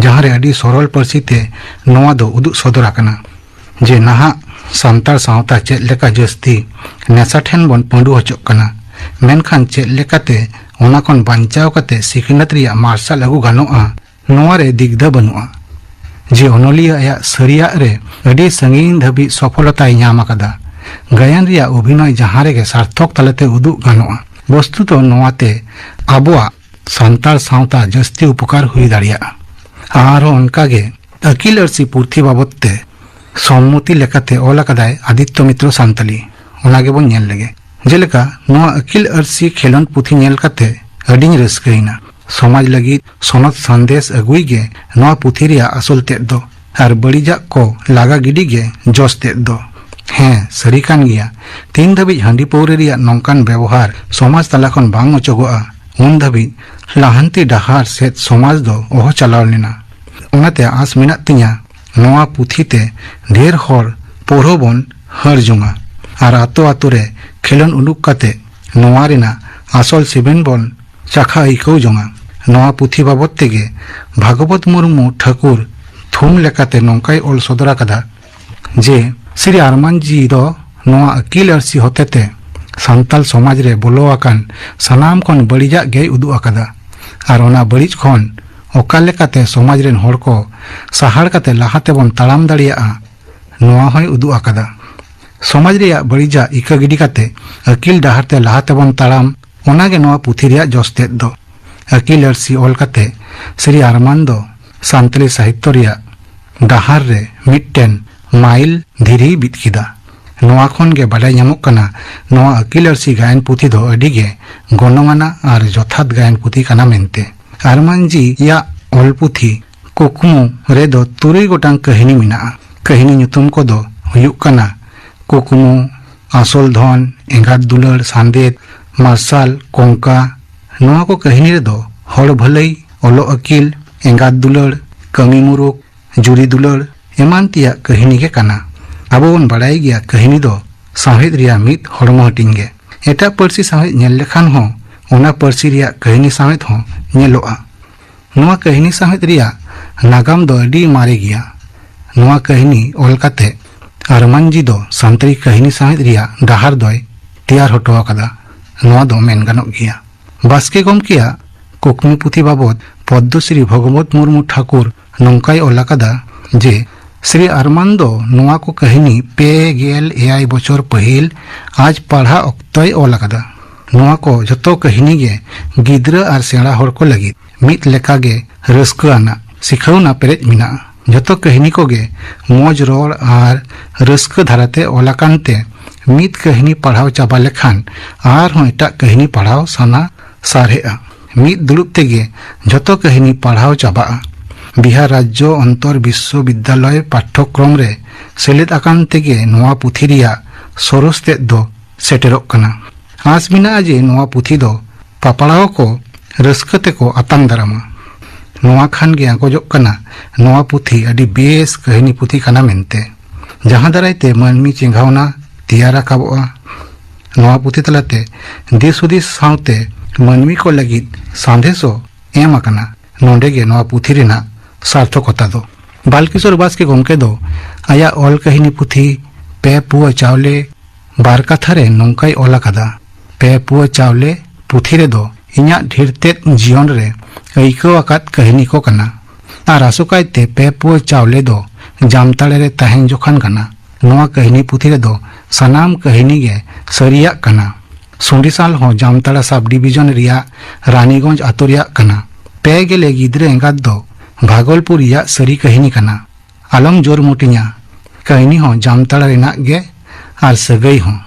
ᱡᱟᱦᱟᱸ ᱨᱮ ᱟᱹᱰᱤ ᱥᱚᱨᱚᱞ ᱯᱟᱹᱨᱥᱤ ᱛᱮ ᱱᱚᱣᱟ ᱫᱚ ᱩᱫᱩᱜ ᱥᱚᱫᱚᱨ ᱟᱠᱟᱱᱟ ᱡᱮ ᱱᱟᱦᱟᱜ ᱥᱟᱱᱛᱟᱲ ᱥᱟᱶᱛᱟ ᱪᱮᱫ ᱞᱮᱠᱟ ᱡᱟᱹᱥᱛᱤ ᱱᱮᱥᱟ ᱴᱷᱮᱱ ᱵᱚᱱ ᱯᱟᱹᱰᱩ ᱦᱚᱪᱚᱜ ᱠᱟᱱᱟ, ᱢᱮᱱᱠᱷᱟᱱ ᱪᱮᱫ ᱞᱮᱠᱟᱛᱮ ᱚᱱᱟ ᱠᱷᱚᱱ ᱵᱟᱧᱪᱟᱣ ᱠᱟᱛᱮ ᱥᱤᱠᱷᱱᱟᱹᱛ ᱨᱮᱭᱟᱜ ᱢᱟᱨᱥᱟᱞ ᱟᱹᱜᱩ ᱜᱟᱱᱚᱜᱼᱟ, ᱱᱚᱣᱟ ᱨᱮ ᱫᱤᱜᱽᱫᱷᱟᱹ ᱵᱟᱹᱱᱩᱜᱼᱟ᱾ ᱡᱮ ᱚᱱᱚᱞᱤᱭᱟᱹ ᱟᱭᱟᱜ ᱥᱟᱹᱨᱤᱭᱟᱜ ᱨᱮ ᱟᱹᱰᱤ ᱥᱟᱺᱜᱤᱧ ᱫᱷᱟᱹᱵᱤᱡ ᱥᱚᱯᱷᱚᱞᱚᱛᱟᱭ ᱧᱟᱢ ᱟᱠᱟᱫᱟ᱾ ᱜᱟᱭᱟᱱ ᱨᱮᱭᱟᱜ ᱚᱵᱷᱤᱱᱚᱭ ᱡᱟᱦᱟᱸ ᱨᱮᱜᱮ ᱥᱟᱨᱛᱷᱚᱠ ᱛᱟᱞᱟᱛᱮ ᱩᱫᱩᱜ ᱜᱟᱱᱚᱜᱼᱟ᱾ ᱵᱚᱥᱛᱩᱛᱚ ᱱᱚᱣᱟᱛᱮ ᱟᱵᱚᱣᱟᱜ ᱥᱟᱱᱛᱟᱲ ᱥᱟᱶᱛᱟ ᱡᱟᱹᱥᱛᱤ ᱩᱯᱚᱠᱟᱨ ᱦᱩᱭ ᱫᱟᱲᱮᱭᱟᱜᱼᱟ᱾ ᱟᱨᱦᱚᱸ ᱚᱱᱠᱟᱜᱮ ᱟᱹᱠᱤᱞ ᱟᱹᱨᱥᱤ ᱯᱩᱛᱷᱤ ᱵᱟᱵᱚᱛ ᱛᱮ ᱥᱚᱢᱢᱚᱛᱤ ᱞᱮᱠᱟᱛᱮ ᱚᱞ ᱟᱠᱟᱫᱟᱭ ᱟᱫᱤᱛᱛᱚ ᱢᱤᱛᱨᱚ ᱥᱟᱱᱛᱟᱞᱤ᱾ ᱚᱱᱟ ᱜᱮᱵᱚᱱ ᱧᱮᱞ ᱞᱮᱜᱮ᱾ ᱡᱮᱞᱮᱠᱟ ᱱᱚᱣᱟ ᱟᱹᱠᱤᱞ ᱟᱹᱨᱥᱤ ᱠᱷᱮᱞᱳᱱᱰ ᱯᱩᱛᱷᱤ ᱧᱮᱞ ᱠᱟᱛᱮ ᱟᱹᱰᱤᱧ ᱨᱟᱹᱥᱠᱟᱹᱭᱮᱱᱟ᱾ ᱥᱚᱢᱟᱡᱽ ᱞᱟᱹᱜᱤᱫ ᱥᱚᱱᱚᱛ ᱥᱟᱸᱫᱮᱥ ᱟᱹᱜᱩᱭ ᱜᱮ ᱱᱚᱣᱟ ᱯᱩᱛᱷᱤ ᱨᱮᱭᱟᱜ ᱟᱥᱚᱞ ᱛᱮᱫ ᱫᱚ, ᱟᱨ ᱵᱟᱹᱲᱤᱡᱟᱜ ᱠᱚ ᱞᱟᱜᱟ ᱜᱤᱰᱤ ᱜᱮ ᱡᱚᱥ ᱛᱮᱫ ᱫᱚ᱾ ᱦᱮᱸ, ᱥᱟᱹᱨᱤ ᱠᱟᱱ ᱜᱮᱭᱟ, ᱛᱤᱱ ᱫᱷᱟᱹᱵᱤᱡ ᱦᱟᱺᱰᱤ ᱯᱟᱹᱣᱨᱟᱹ ᱨᱮᱭᱟᱜ ᱱᱚᱝᱠᱟᱱ ᱵᱮᱵᱚᱦᱟᱨ ᱥᱚᱢᱟᱡᱽ ᱛᱟᱞᱟ ᱠᱷᱚᱱ ᱵᱟᱝ ᱚᱪᱚᱜᱚᱜᱼᱟ, ᱩᱱ ᱫᱷᱟᱹᱵᱤᱡ ᱞᱟᱦᱟᱱᱛᱤ ᱰᱟᱦᱟᱨ ᱥᱮᱫ ᱥᱚᱢᱟᱡᱽ ᱫᱚ ᱚᱦᱚ ᱪᱟᱞᱟᱣ ᱞᱮᱱᱟ᱾ ᱚᱱᱟᱛᱮ ᱟᱸᱥ ᱢᱮᱱᱟᱜ ᱛᱤᱧᱟ, ᱱᱚᱣᱟ ᱯᱩᱛᱷᱤ ᱛᱮ ᱰᱷᱮᱨ ᱦᱚᱲ ᱯᱟᱹᱲᱦᱟᱹ ᱵᱚᱱ ᱦᱟᱹᱨ ᱡᱚᱝᱟ ᱟᱨ ᱟᱛᱳ ᱟᱛᱳ ᱨᱮ ᱠᱷᱮᱞᱳᱱ ᱩᱰᱩᱠ ᱠᱟᱛᱮ ᱱᱚᱣᱟ ᱨᱮᱱᱟᱜ ᱟᱥᱚᱞ ᱥᱮᱵᱮᱱ ᱵᱚᱱ ᱪᱟᱠᱷᱟ ᱟᱹᱭᱠᱟᱹᱣ ᱡᱚᱝᱟ᱾ ᱱᱚᱣᱟ ᱯᱩᱛᱷᱤ ᱵᱟᱵᱚᱛ ᱛᱮᱜᱮ ᱵᱷᱟᱜᱚᱵᱚᱛ ᱢᱩᱨᱢᱩ ᱴᱷᱟᱹᱠᱩᱨ ᱛᱷᱩᱢ ᱞᱮᱠᱟᱛᱮ ᱱᱚᱝᱠᱟᱭ ᱚᱞ ᱥᱚᱫᱚᱨ ᱟᱠᱟᱫᱟ ᱡᱮ ᱥᱨᱤ ᱟᱨᱢᱟᱱ ᱡᱤ ᱫᱚ ᱱᱚᱣᱟ ᱟᱹᱠᱤᱞ ᱟᱹᱨᱥᱤ ᱦᱚᱛᱮᱛᱮ ᱥᱟᱱᱛᱟᱞ ᱥᱚᱢᱟᱡᱽ ᱨᱮ ᱵᱚᱞᱚ ᱟᱠᱟᱱ ᱥᱟᱱᱟᱢ ᱠᱷᱚᱱ ᱵᱟᱹᱲᱤᱡᱟᱜ ᱜᱮᱭ ᱩᱫᱩᱜ ᱟᱠᱟᱫᱟ ᱟᱨ ᱚᱱᱟ ᱵᱟᱹᱲᱤᱡ ᱠᱷᱚᱱ ᱚᱠᱟ ᱞᱮᱠᱟᱛᱮ ᱥᱚᱢᱟᱡᱽ ᱨᱮᱱ ᱦᱚᱲ ᱠᱚ ᱥᱟᱦᱟᱲ ᱠᱟᱛᱮ ᱞᱟᱦᱟ ᱛᱮᱵᱚᱱ ᱛᱟᱲᱟᱢ ᱫᱟᱲᱮᱭᱟᱜᱼᱟ, ᱱᱚᱣᱟ ᱦᱚᱸᱭ ᱩᱫᱩᱜ ᱟᱠᱟᱫᱟ᱾ ᱥᱚᱢᱟᱡᱽ ᱨᱮᱭᱟᱜ ᱵᱟᱹᱲᱤᱡᱟᱜ ᱤᱠᱟᱹ ᱜᱤᱰᱤ ᱠᱟᱛᱮ ᱟᱹᱠᱤᱞ ᱰᱟᱦᱟᱨ ᱛᱮ ᱞᱟᱦᱟ ᱛᱮᱵᱚᱱ ᱛᱟᱲᱟᱢ, ᱚᱱᱟ ᱜᱮ ᱱᱚᱣᱟ ᱯᱩᱛᱷᱤ ᱨᱮᱭᱟᱜ ᱡᱚᱥ ᱛᱮᱫ ᱫᱚ᱾ ᱟᱹᱠᱤᱞ ᱟᱹᱨᱥᱤ ᱚᱞ ᱠᱟᱛᱮ ᱥᱨᱤ ᱟᱨᱢᱟᱱ ᱫᱚ ᱥᱟᱱᱛᱟᱲᱤ ᱥᱟᱦᱤᱛᱛᱚ ᱨᱮᱭᱟᱜ ᱰᱟᱦᱟᱨ ᱨᱮ ᱢᱤᱫᱴᱮᱱ ᱢᱟᱭᱤᱞ ᱫᱷᱤᱨᱤᱭ ᱵᱤᱫ ᱠᱮᱫᱟ᱾ ᱱᱚᱣᱟ ᱠᱷᱚᱱ ᱜᱮ ᱵᱟᱰᱟᱭ ᱧᱟᱢᱚᱜ ᱠᱟᱱᱟ, ᱱᱚᱣᱟ ᱟᱹᱠᱤᱞ ᱟᱹᱨᱥᱤ ᱜᱟᱭᱟᱱ ᱯᱩᱛᱷᱤ ᱫᱚ ᱟᱹᱰᱤ ᱜᱮ ᱜᱚᱱᱚᱝ ᱟᱱᱟᱜ ᱟᱨ ᱡᱚᱛᱷᱟᱛ ᱜᱟᱭᱟᱱ ᱯᱩᱛᱷᱤ ᱠᱟᱱᱟ ᱢᱮᱱᱛᱮ᱾ ᱟᱨᱢᱟᱱ ᱡᱤ ᱭᱟᱜ ᱚᱞ ᱯᱩᱛᱷᱤ ᱠᱩᱠᱢᱩ ᱨᱮᱫᱚ ᱛᱩᱨᱩᱭ ᱜᱚᱴᱟᱝ ᱠᱟᱹᱦᱱᱤ ᱢᱮᱱᱟᱜᱼᱟ᱾ ᱠᱟᱹᱦᱱᱤ ᱧᱩᱛᱩᱢ ᱠᱚᱫᱚ ᱦᱩᱭᱩᱜ ᱠᱟᱱᱟ ᱠᱩᱠᱢᱩ, ᱟᱥᱚᱞ ᱫᱷᱚᱱ, ᱮᱸᱜᱟᱛ ᱫᱩᱞᱟᱹᱲ, ᱥᱟᱸᱫᱮᱫ, ᱢᱟᱨᱥᱟᱞ, ᱠᱚᱝᱠᱟ᱾ ᱱᱚᱣᱟ ᱠᱚ ᱠᱟᱹᱦᱱᱤ ᱨᱮᱫᱚ ᱦᱚᱲ ᱵᱷᱟᱹᱞᱟᱹᱭ, ᱚᱞᱚᱜ ᱟᱹᱠᱤᱞ, ᱮᱸᱜᱟᱛ ᱫᱩᱞᱟᱹᱲ, ᱠᱟᱹᱢᱤ ᱢᱩᱨᱩᱠ, ᱡᱩᱨᱤ ᱫᱩᱞᱟᱹᱲ ᱮᱢᱟᱱ ᱛᱮᱭᱟᱜ ᱠᱟᱹᱦᱱᱤ ᱜᱮ ᱠᱟᱱᱟ᱾ ᱟᱵᱚ ᱵᱚᱱ ᱵᱟᱲᱟᱭ ᱜᱮᱭᱟ, ᱠᱟᱹᱦᱱᱤ ᱫᱚ ᱥᱟᱶᱦᱮᱫ ᱨᱮᱭᱟᱜ ᱢᱤᱫ ᱦᱚᱲᱢᱚ ᱦᱟᱹᱴᱤᱧ ᱜᱮ᱾ ᱮᱴᱟᱜ ᱯᱟᱹᱨᱥᱤ ᱥᱟᱶᱦᱮᱫ ᱧᱮᱞ ᱞᱮᱠᱷᱟᱱ ᱦᱚᱸ ᱚᱱᱟ ᱯᱟᱹᱨᱥᱤ ᱨᱮᱭᱟᱜ ᱠᱟᱹᱦᱱᱤ ᱥᱟᱶᱦᱮᱫ ᱦᱚᱸ ᱧᱮᱞᱚᱜᱼᱟ᱾ ᱱᱚᱣᱟ ᱠᱟᱹᱦᱱᱤ ᱥᱟᱶᱦᱮᱫ ᱨᱮᱭᱟᱜ ᱱᱟᱜᱟᱢ ᱫᱚ ᱟᱹᱰᱤ ᱢᱟᱨᱮ ᱜᱮᱭᱟ᱾ ᱱᱚᱣᱟ ᱠᱟᱹᱦᱱᱤ ᱚᱞ ᱠᱟᱛᱮ ᱟᱨᱢᱟᱱ ᱡᱤ ᱫᱚ ᱥᱟᱱᱛᱟᱲᱤ ᱠᱟᱹᱦᱱᱤ ᱥᱟᱶᱦᱮᱫ ᱨᱮᱭᱟᱜ ᱰᱟᱦᱟᱨ ᱫᱚᱭ ᱛᱮᱭᱟᱨ ᱦᱚᱴᱚ ᱟᱠᱟᱫᱟ, ᱱᱚᱣᱟ ᱫᱚ ᱢᱮᱱ ᱜᱟᱱᱚᱜ ᱜᱮᱭᱟ᱾ ᱵᱟᱥᱠᱮ ᱜᱚᱢᱠᱮᱭᱟᱜ ᱠᱩᱠᱢᱩ ᱯᱩᱛᱷᱤ ᱵᱟᱵᱚᱛ ᱯᱚᱫᱽᱢᱚᱥᱨᱤ ᱵᱷᱚᱜᱚᱵᱚᱛ ᱢᱩᱨᱢᱩ ᱴᱷᱟᱠᱩᱨ ᱱᱚᱝᱠᱟᱭ ᱚᱞ ᱟᱠᱟᱫᱟ ᱡᱮ, ᱥᱨᱤ ᱟᱨᱢᱟᱱ ᱫᱚ ᱱᱚᱣᱟ ᱠᱚ ᱠᱟᱹᱦᱱᱤ ᱯᱮ ᱜᱮᱞ ᱮᱭᱟᱭ ᱵᱚᱪᱷᱚᱨ ᱯᱟᱹᱦᱤᱞ ᱟᱡ ᱯᱟᱲᱦᱟᱜ ᱚᱠᱛᱚᱭ ᱚᱞ ᱟᱠᱟᱫᱟ᱾ ᱱᱚᱣᱟ ᱠᱚ ᱡᱷᱚᱛᱚ ᱠᱟᱹᱦᱱᱤ ᱜᱮ ᱜᱤᱫᱽᱨᱟᱹ ᱟᱨ ᱥᱮᱬᱟ ᱦᱚᱲ ᱠᱚ ᱞᱟᱹᱜᱤᱫ ᱢᱤᱫ ᱞᱮᱠᱟᱜᱮ ᱨᱟᱹᱥᱠᱟᱹ ᱟᱱᱟᱜ, ᱥᱤᱠᱷᱟᱹᱣᱱᱟ ᱯᱮᱨᱮᱡ ᱢᱮᱱᱟᱜᱼᱟ᱾ ᱡᱷᱚᱛᱚ ᱠᱟᱹᱦᱱᱤ ᱠᱚᱜᱮ ᱢᱚᱡᱽ ᱨᱚᱲ ᱟᱨ ᱨᱟᱹᱥᱠᱟᱹ ᱫᱷᱟᱨᱟᱛᱮ ᱚᱞ ᱟᱠᱟᱱ ᱛᱮ ᱢᱤᱫ ᱠᱟᱹᱦᱱᱤ ᱯᱟᱲᱦᱟᱣ ᱪᱟᱵᱟ ᱞᱮᱠᱷᱟᱱ ᱟᱨᱦᱚᱸ ᱮᱴᱟᱜ ᱠᱟᱹᱦᱱᱤ ᱯᱟᱲᱦᱟᱣ ᱥᱟᱱᱟ ᱥᱟᱨᱦᱮᱜᱼᱟ᱾ ᱢᱤᱫ ᱫᱩᱲᱩᱵ ᱛᱮᱜᱮ ᱡᱷᱚᱛᱚ ᱠᱟᱹᱦᱱᱤ ᱯᱟᱲᱦᱟᱣ ᱪᱟᱵᱟᱜᱼᱟ᱾ ᱵᱤᱦᱟᱨ ᱨᱟᱡᱽᱡᱚ ᱚᱱᱛᱚᱨ ᱵᱤᱥᱥᱚᱵᱤᱫᱽᱫᱟᱞᱚᱭ ᱯᱟᱴᱷᱚᱠᱨᱚᱢ ᱨᱮ ᱥᱮᱞᱮᱫ ᱟᱠᱟᱱ ᱛᱮᱜᱮ ᱱᱚᱣᱟ ᱯᱩᱛᱷᱤ ᱨᱮᱭᱟᱜ ᱥᱚᱨᱚᱥ ᱛᱮᱫ ᱫᱚ ᱥᱮᱴᱮᱨᱚᱜ ᱠᱟᱱᱟ᱾ ᱟᱸᱥ ᱢᱮᱱᱟᱜᱼᱟ ᱡᱮ ᱱᱚᱣᱟ ᱯᱩᱛᱷᱤ ᱫᱚ ᱯᱟᱯᱲᱟᱣ ᱠᱚ ᱨᱟᱹᱥᱠᱟᱹ ᱛᱮᱠᱚ ᱟᱛᱟᱝ ᱫᱟᱨᱟᱢᱟ᱾ ᱱᱚᱣᱟ ᱠᱷᱟᱱ ᱜᱮ ᱟᱸᱜᱚᱡᱚᱜ ᱠᱟᱱᱟ ᱱᱚᱣᱟ ᱯᱩᱛᱷᱤ ᱟᱹᱰᱤ ᱵᱮᱥ ᱠᱟᱹᱦᱱᱤ ᱯᱩᱛᱷᱤ ᱠᱟᱱᱟ ᱢᱮᱱᱛᱮ, ᱡᱟᱦᱟᱸ ᱫᱟᱨᱟᱭ ᱛᱮ ᱢᱟᱹᱱᱢᱤ ᱪᱮᱸᱜᱷᱟᱣᱱᱟ ᱛᱮᱭᱟᱨ ᱨᱟᱠᱟᱵᱚᱜᱼᱟ᱾ ᱱᱚᱣᱟ ᱯᱩᱛᱷᱤ ᱛᱟᱞᱟᱛᱮ ᱫᱤᱥ ᱦᱩᱫᱤᱥ ᱥᱟᱶᱛᱮ ᱢᱟᱹᱱᱢᱤ ᱠᱚ ᱞᱟᱹᱜᱤᱫ ᱥᱟᱸᱫᱮᱥ ᱦᱚᱸ ᱮᱢ ᱟᱠᱟᱱᱟ᱾ ᱱᱚᱰᱮ ᱜᱮ ᱱᱚᱣᱟ ᱯᱩᱛᱷᱤ ᱨᱮᱱᱟᱜ ᱥᱟᱨᱛᱷᱚᱠᱚᱛᱟ ᱫᱚ᱾ ᱵᱟᱞᱠᱤᱥᱳᱨ ᱵᱟᱥᱠᱮ ᱜᱚᱢᱠᱮ ᱫᱚ ᱟᱭᱟᱜ ᱚᱞ ᱠᱟᱹᱦᱱᱤ ᱯᱩᱛᱷᱤ ᱯᱮ ᱯᱩᱣᱟᱹ ᱪᱟᱣᱞᱮ ᱵᱟᱨ ᱠᱟᱛᱷᱟ ᱨᱮ ᱱᱚᱝᱠᱟᱭ ᱚᱞ ᱟᱠᱟᱫᱟ, ᱯᱮ ᱯᱩᱣᱟᱹ ᱪᱟᱣᱞᱮ ᱯᱩᱛᱷᱤ ᱨᱮᱫᱚ ᱤᱧᱟᱹᱜ ᱰᱷᱮᱨ ᱛᱮᱫ ᱡᱤᱭᱚᱱ ᱨᱮ ᱟᱹᱭᱠᱟᱹᱣ ᱟᱠᱟᱫ ᱠᱟᱹᱦᱱᱤ ᱠᱚ ᱠᱟᱱᱟ᱾ ᱟᱨ ᱟᱥᱚᱠᱟᱭᱛᱮ ᱯᱮ ᱯᱩᱣᱟᱹ ᱪᱟᱣᱞᱮ ᱫᱚ ᱡᱟᱢᱛᱟᱲᱟ ᱨᱮ ᱛᱟᱦᱮᱱ ᱡᱚᱠᱷᱟᱱ ᱠᱟᱱᱟ᱾ ᱱᱚᱣᱟ ᱠᱟᱹᱦᱱᱤ ᱯᱩᱛᱷᱤ ᱨᱮᱫᱚ ᱥᱟᱱᱟᱢ ᱠᱟᱹᱦᱱᱤ ᱜᱮ ᱥᱟᱹᱨᱤᱭᱟᱜ ᱠᱟᱱᱟ᱾ ᱥᱩᱸᱰᱤᱥᱟᱞ ᱦᱚᱸ ᱡᱟᱢᱛᱟᱲᱟ ᱥᱟᱵ ᱰᱤᱵᱤᱡᱚᱱ ᱨᱮᱭᱟᱜ ᱨᱟᱱᱤᱜᱚᱸᱡᱽ ᱟᱛᱳ ᱨᱮᱭᱟᱜ ᱠᱟᱱᱟ᱾ ᱯᱮ ᱜᱮᱞᱮ ᱜᱤᱫᱽᱨᱟᱹ ᱮᱸᱜᱟᱛ ᱫᱚ ᱵᱷᱟᱜᱚᱞᱯᱩᱨ ᱨᱮᱭᱟᱜ ᱥᱟᱹᱨᱤ ᱠᱟᱹᱦᱱᱤ ᱠᱟᱱᱟ᱾ ᱟᱞᱚᱢ ᱡᱳᱨ ᱢᱩᱴᱤᱧᱟ, ᱠᱟᱹᱦᱱᱤ ᱦᱚᱸ ᱡᱟᱢᱛᱟᱲᱟ ᱨᱮᱱᱟᱜ ᱜᱮ ᱟᱨ ᱥᱟᱹᱜᱟᱹᱭ ᱦᱚᱸ᱾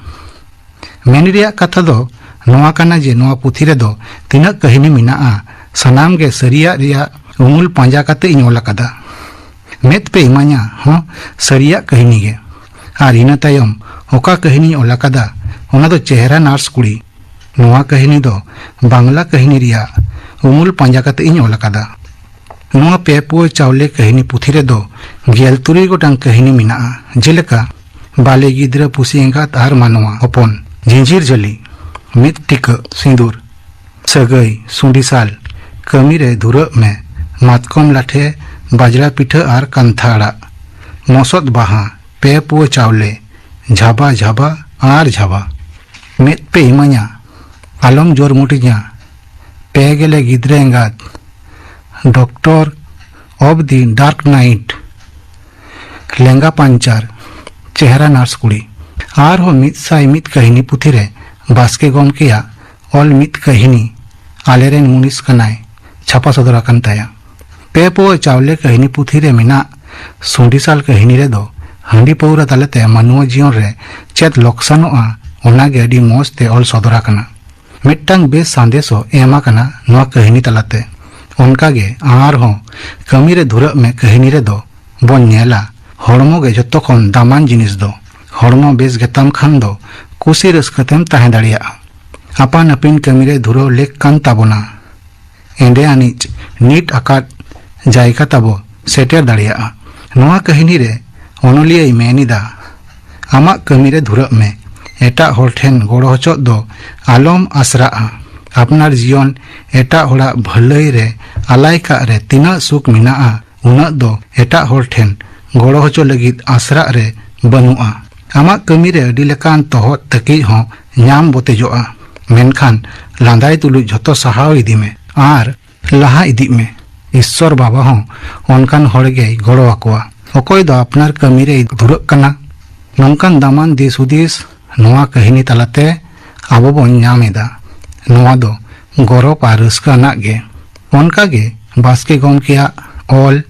ᱢᱮᱱ ᱨᱮᱭᱟᱜ ᱠᱟᱛᱷᱟ ᱫᱚ ᱱᱚᱣᱟ ᱠᱟᱱᱟ ᱡᱮ ᱱᱚᱣᱟ ᱯᱩᱛᱷᱤ ᱨᱮᱫᱚ ᱛᱤᱱᱟᱹᱜ ᱠᱟᱹᱦᱱᱤ ᱢᱮᱱᱟᱜᱼᱟ, ᱥᱟᱱᱟᱢ ᱜᱮ ᱥᱟᱹᱨᱤᱭᱟᱜ ᱨᱮᱭᱟᱜ ᱩᱢᱩᱞ ᱯᱟᱸᱡᱟ ᱠᱟᱛᱮ ᱤᱧ ᱚᱞ ᱟᱠᱟᱫᱟ᱾ ᱢᱮᱫ ᱯᱮ ᱤᱢᱟᱹᱧᱟ ᱦᱚᱸ ᱥᱟᱹᱨᱤᱭᱟᱜ ᱠᱟᱹᱦᱱᱤ ᱜᱮ, ᱟᱨ ᱤᱱᱟᱹ ᱛᱟᱭᱚᱢ ᱚᱠᱟ ᱠᱟᱹᱦᱱᱤᱧ ᱚᱞ ᱟᱠᱟᱫᱟ, ᱚᱱᱟ ᱫᱚ ᱪᱮᱦᱨᱟ ᱱᱟᱨᱥ ᱠᱩᱲᱤ᱾ ᱱᱚᱣᱟ ᱠᱟᱹᱦᱱᱤ ᱫᱚ ᱵᱟᱝᱞᱟ ᱠᱟᱹᱦᱱᱤ ᱨᱮᱭᱟᱜ ᱩᱢᱩᱞ ᱯᱟᱸᱡᱟ ᱠᱟᱛᱮ ᱤᱧ ᱚᱞ ᱟᱠᱟᱫᱟ᱾ ᱱᱚᱣᱟ ᱯᱮ ᱯᱩᱣᱟᱹ ᱪᱟᱣᱞᱮ ᱠᱟᱹᱦᱱᱤ ᱯᱩᱛᱷᱤ ᱨᱮᱫᱚ ᱜᱮᱞ ᱛᱩᱨᱩᱭ ᱜᱚᱴᱟᱝ ᱠᱟᱹᱦᱱᱤ ᱢᱮᱱᱟᱜᱼᱟ, ᱡᱮᱞᱮᱠᱟ ᱵᱟᱞᱮ ᱜᱤᱫᱽᱨᱟᱹ, ᱯᱩᱥᱤ ᱮᱸᱜᱟᱛ ᱟᱨ ᱢᱟᱱᱣᱟ ᱦᱚᱯᱚᱱ, ᱡᱤᱸᱡᱤᱨ ᱡᱷᱟᱹᱞᱤ, ᱢᱤᱫ ᱴᱤᱠᱟᱹᱜ ᱥᱤᱸᱫᱩᱨ, ᱥᱟᱹᱜᱟᱹᱭ, ᱥᱩᱸᱰᱤᱥᱟᱞ, ᱠᱟᱹᱢᱤ ᱨᱮ ᱫᱷᱩᱨᱟᱹᱜ ᱢᱮ, ᱢᱟᱛᱠᱚᱢ ᱞᱟᱴᱷᱮ, ᱵᱟᱡᱽᱲᱟ ᱯᱤᱴᱷᱟᱹ ᱟᱨ ᱠᱟᱱᱛᱷᱟ ᱟᱲᱟᱜ, ᱢᱚᱥᱚᱫ ᱵᱟᱦᱟ, ᱯᱮ ᱯᱩᱣᱟᱹ ᱪᱟᱣᱞᱮ, ᱡᱷᱟᱵᱟ ᱡᱷᱟᱵᱟ ᱟᱨ ᱡᱷᱟᱵᱟ, ᱢᱮᱫ ᱯᱮ ᱤᱢᱟᱹᱧᱟ, ᱟᱞᱚᱢ ᱡᱳᱨ ᱢᱩᱴᱤᱧᱟ, ᱯᱮ ᱜᱮᱞᱮ ᱜᱤᱫᱽᱨᱟᱹ ᱮᱸᱜᱟᱛ, doctor of the dark night, ᱞᱮᱸᱜᱟ ᱯᱟᱧᱪᱟᱨ, ᱪᱮᱦᱨᱟ ᱱᱟᱨᱥ ᱠᱩᱲᱤ, ᱟᱨᱦᱚᱸ ᱢᱤᱫ ᱥᱟᱭ ᱢᱤᱫ ᱠᱟᱹᱦᱱᱤ ᱯᱩᱛᱷᱤ ᱨᱮ ᱵᱟᱥᱠᱮ ᱜᱚᱢᱠᱮᱭᱟᱜ ᱚᱞ ᱢᱤᱫ ᱠᱟᱹᱦᱱᱤ ᱟᱞᱮᱨᱮᱱ ᱢᱩᱱᱤᱥ ᱠᱟᱱᱟᱭ ᱪᱷᱟᱯᱟ ᱥᱚᱫᱚᱨ ᱟᱠᱟᱱ ᱛᱟᱭᱟ᱾ ᱯᱮ ᱯᱩᱣᱟᱹ ᱪᱟᱣᱞᱮ ᱠᱟᱹᱦᱱᱤ ᱯᱩᱛᱷᱤ ᱨᱮ ᱢᱮᱱᱟᱜ ᱥᱩᱸᱰᱤᱥᱟᱞ ᱠᱟᱹᱦᱱᱤ ᱨᱮᱫᱚ ᱦᱟᱺᱰᱤ ᱯᱟᱹᱣᱨᱟᱹ ᱛᱟᱞᱟᱛᱮ ᱢᱟᱱᱣᱟ ᱡᱤᱭᱚᱱ ᱨᱮ ᱪᱮᱫ ᱞᱚᱠᱥᱟᱱᱚᱜᱼᱟ, ᱚᱱᱟᱜᱮ ᱟᱹᱰᱤ ᱢᱚᱸᱡᱽ ᱛᱮ ᱚᱞ ᱥᱚᱫᱚᱨ ᱟᱠᱟᱱᱟ᱾ ᱢᱤᱫᱴᱟᱝ ᱵᱮᱥ ᱥᱟᱸᱫᱮᱥ ᱦᱚᱸ ᱮᱢ ᱟᱠᱟᱱᱟ ᱱᱚᱣᱟ ᱠᱟᱹᱦᱱᱤ ᱛᱟᱞᱟᱛᱮ᱾ ᱚᱱᱠᱟᱜᱮ ᱟᱨᱦᱚᱸ ᱠᱟᱹᱢᱤ ᱨᱮ ᱫᱷᱩᱨᱟᱹᱜ ᱢᱮ ᱠᱟᱹᱦᱱᱤ ᱨᱮᱫᱚ ᱵᱚᱱ ᱧᱮᱞᱟ, ᱦᱚᱲᱢᱚ ᱜᱮ ᱡᱚᱛᱚ ᱠᱷᱚᱱ ᱫᱟᱢᱟᱱ ᱡᱤᱱᱤᱥ ᱫᱚ᱾ ᱦᱚᱲᱢᱚ ᱵᱮᱥ ᱜᱮᱛᱟᱢ ᱠᱷᱟᱱ ᱫᱚ ᱠᱩᱥᱤ ᱨᱟᱹᱥᱠᱟᱹ ᱛᱮᱢ ᱛᱟᱦᱮᱸ ᱫᱟᱲᱮᱭᱟᱜᱼᱟ᱾ ᱟᱯᱟᱱ ᱟᱹᱯᱤᱱ ᱠᱟᱹᱢᱤᱨᱮ ᱫᱷᱩᱨᱟᱹᱣ ᱞᱮᱠ ᱠᱟᱱ ᱛᱟᱵᱚᱱᱟ᱾ ᱮᱸᱰᱮ ᱟᱹᱱᱤᱡ ᱱᱤᱛ ᱟᱠᱟᱫ ᱡᱟᱭᱜᱟ ᱛᱟᱵᱚ ᱥᱮᱴᱮᱨ ᱫᱟᱲᱮᱭᱟᱜᱼᱟ᱾ ᱱᱚᱣᱟ ᱠᱟᱹᱦᱱᱤ ᱨᱮ ᱚᱱᱚᱞᱤᱭᱟᱹᱭ ᱢᱮᱱ ᱮᱫᱟ, ᱟᱢᱟᱜ ᱠᱟᱹᱢᱤᱨᱮ ᱫᱷᱩᱨᱟᱹᱜ ᱢᱮ᱾ ᱮᱴᱟᱜ ᱦᱚᱲ ᱴᱷᱮᱱ ᱜᱚᱲᱚ ᱦᱚᱪᱚᱜ ᱫᱚ ᱟᱞᱚᱢ ᱟᱥᱨᱟᱜᱼᱟ᱾ ᱟᱯᱱᱟᱨ ᱡᱤᱭᱚᱱ ᱮᱴᱟᱜ ᱦᱚᱲᱟᱜ ᱵᱷᱟᱹᱞᱟᱹᱭ ᱨᱮ ᱟᱞᱟᱭ ᱠᱟᱜ ᱨᱮ ᱛᱤᱱᱟᱹᱜ ᱥᱩᱠ ᱢᱮᱱᱟᱜᱼᱟ, ᱩᱱᱟᱹᱜ ᱫᱚ ᱮᱴᱟᱜ ᱦᱚᱲ ᱴᱷᱮᱱ ᱜᱚᱲᱚ ᱦᱚᱪᱚ ᱞᱟᱹᱜᱤᱫ ᱟᱥᱨᱟᱜ ᱨᱮ ᱵᱟᱹᱱᱩᱜᱼᱟ᱾ ᱟᱢᱟᱜ ᱠᱟᱹᱢᱤᱨᱮ ᱟᱹᱰᱤ ᱞᱮᱠᱟᱱ ᱛᱚᱦᱚᱫ ᱛᱟᱹᱠᱤᱡ ᱦᱚᱸ ᱧᱟᱢ ᱵᱚᱛᱮᱡᱚᱜᱼᱟ, ᱢᱮᱱᱠᱷᱟᱱ ᱞᱟᱸᱫᱟᱭ ᱛᱩᱞᱩᱡ ᱡᱷᱚᱛᱚ ᱥᱟᱦᱟᱣ ᱤᱫᱤ ᱢᱮ ᱟᱨ ᱞᱟᱦᱟ ᱤᱫᱤᱜ ᱢᱮ᱾ ᱤᱥᱥᱚᱨ ᱵᱟᱵᱟ ᱦᱚᱸ ᱚᱱᱠᱟᱱ ᱦᱚᱲ ᱜᱮᱭ ᱜᱚᱲᱚ ᱟᱠᱚᱣᱟ᱾ ᱚᱠᱚᱭ ᱫᱚ ᱟᱯᱱᱟᱨ ᱠᱟᱹᱢᱤ ᱨᱮᱭ ᱫᱷᱩᱨᱟᱹᱜ ᱠᱟᱱᱟ, ᱱᱚᱝᱠᱟᱱ ᱫᱟᱢᱟᱱ ᱫᱤᱥ ᱦᱩᱫᱤᱥ ᱱᱚᱣᱟ ᱠᱟᱹᱦᱱᱤ ᱛᱟᱞᱟᱛᱮ ᱟᱵᱚ ᱵᱚᱱ ᱧᱟᱢ ᱮᱫᱟ᱾ ᱱᱚᱣᱟ ᱫᱚ ᱜᱚᱨᱚᱵᱽ ᱟᱨ ᱨᱟᱹᱥᱠᱟᱹ ᱟᱱᱟᱜ ᱜᱮ᱾ ᱚᱱᱠᱟ ᱜᱮ ᱵᱟᱥᱠᱮ ᱜᱚᱢᱠᱮᱭᱟᱜ ᱚᱞ